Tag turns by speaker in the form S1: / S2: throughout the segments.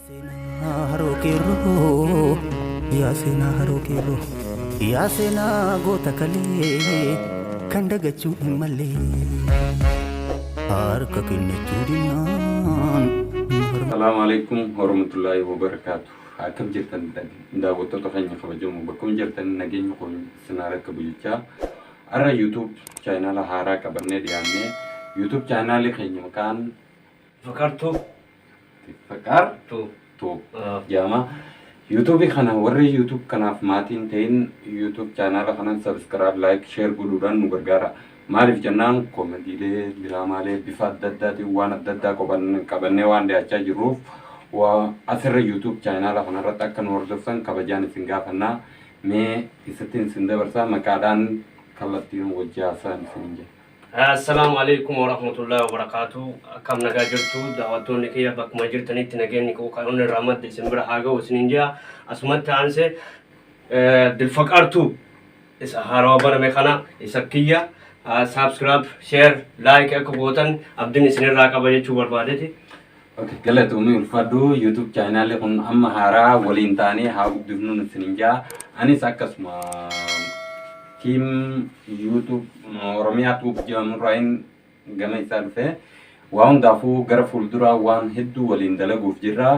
S1: Seenaa haroo qeerroo, yaa seenaa haroo qeerroo, yaa seenaa goota kalee kan dagachuu hin malle. Harka kennachuu dinnaan.
S2: Salaamu alaikum warahmatullaahi wabarakaatu. Akkam jirtan daawwattoota keenya kabajamoo, bakkuma jirtan nageenya kun isin haa rakkabu jechaa, har'a YouTube channel haaraa qabannee dhiyaannee, YouTube channel keenya maqaan
S3: Faqartuu.
S2: Faqar
S3: Tu.
S2: Tube jedhama. YouTube kana warri YouTube kanaaf maatiin ta'in YouTube channel kana subscribe, like, share godhuudhaan nu gargaara. Maaliif jennaan, koomediilee, diraamaalee bifa adda addaatiin waan adda addaa qabannee waan dhiyaachaa jirruuf, waa asirra YouTube channel kanarratti akka nu hordoftan kabajaan isin gaafannaa. Mee isattiin isin dabarsaa, maqaadhaan kallattiin wajji haasa'an isin jedha.
S3: Assalaamu alaikum warahmatullahi wabarakaatu. Akkam nagaa jirtu daawwattoonni kiyya? Bakkuma jirtanitti nageenyi koo kan onni irraa madde isin bira haa ga'u isiniin jira. Asumatti aansee Dilfaqaartuu isa haarawaa baname kana isa kiyya subscribe, share, like akka gootan abdiin isinirraa qaba jechuu barbaadeti.
S2: Okay, galatoomii, ulfaadhu. YouTube channel kun amma haaraa waliin ta'anii haa guddifnuun isiniin jaa. Anis akkasuma team YouTube Oromiyaa Tube jedhamurraayin gama isaa dhufe. Waa hundaafuu gara fuulduraa waan hedduu waliin dalaguuf jirra.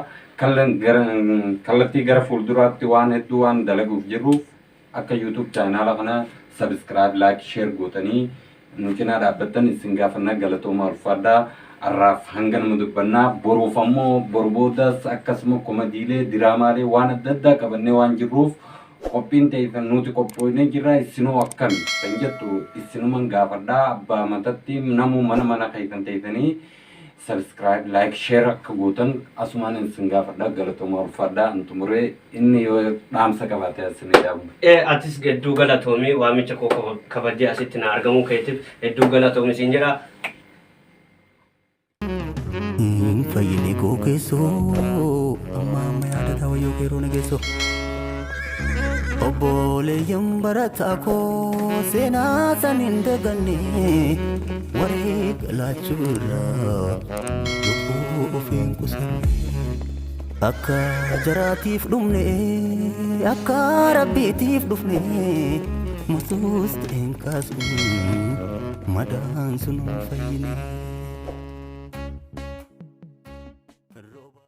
S2: Kallattii gara fuulduraatti waan hedduu waan dalaguuf jirruuf, akka YouTube channel kana subscribe, like, share gootanii nu cinaa dhaabbattan isin gaafannaa. Galatooma, ulfaadhaa. Har'aaf hanga nama dubbannaa, boruuf ammoo boru boodas akkasuma komediilee, diraamaalee waan adda addaa qabannee waan jirruuf, qophiin ta'e nuti qophoonee jirra. Isinoo akkami kan jettu isinuman gaafadhaa. Abbaa matatti namuu mana mana keessan ta'etanii subscribe, like, share akka gootan asumaan isin gaafadhaa. Galatooma, ulfaadhaa. An xumuree, inni yoo dhaamsa qabaate asinii dhaabu.
S3: Atis hedduu galatoomii, waamicha koo kabajee asitti na argamuu keetiif hedduu galatoomi siin jedha.
S1: Fayyinni koo keessoo amma amma yaadata, wayyoo qeerroo na geessoo. Obboleeyyan barataa koo seenaa san hin daganne, wareega laachuu irraa lubbuu ofiin qusanne. Akka jaraatiif dhumne, akka rabbiitiif dhufne, masuus ta'een kaasu madaan sun hin fayyine.